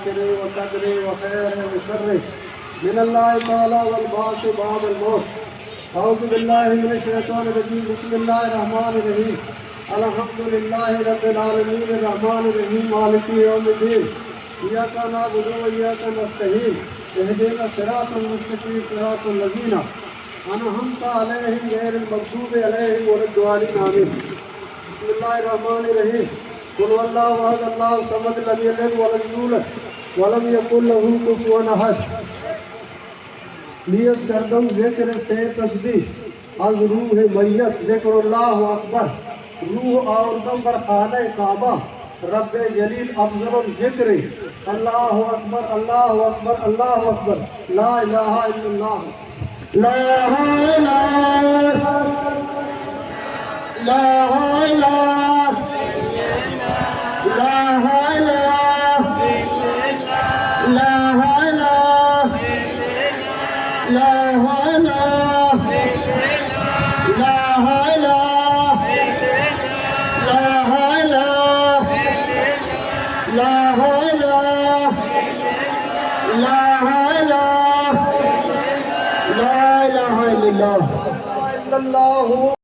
وقدره وخيره وشره من الله تعالى والبعث بعد الموت. أعوذ بالله من الشيطان الرجيم. بسم الله الرحمن الرحيم. الحمد لله رب العالمين الرحمن الرحيم مالك يوم الدين. إياك نعبد وإياك نستعين. اهدنا الصراط المستقيم صراط الذين أنعمت عليهم غير المغضوب عليهم ولا الضالين. آمين. بسم الله الرحمن الرحيم. قل هو الله أحد الله الصمد لم يلد ولم يولد ولم يكن له كفوا أحد. نیت کردم ذکر سے تسبیح از روح میت، ذکر الله أكبر. روح آوردم بر خانهٔ کعبه، رب جلیل افضل الذکر. الله أكبر، الله أكبر، الله أكبر. لا إله إلا الله. لا حول، لا حول، لا حول، لا حول، لا حول، لا حول، لا حول، لا حول، لا حول، لا إله إلا الله. إلا الله.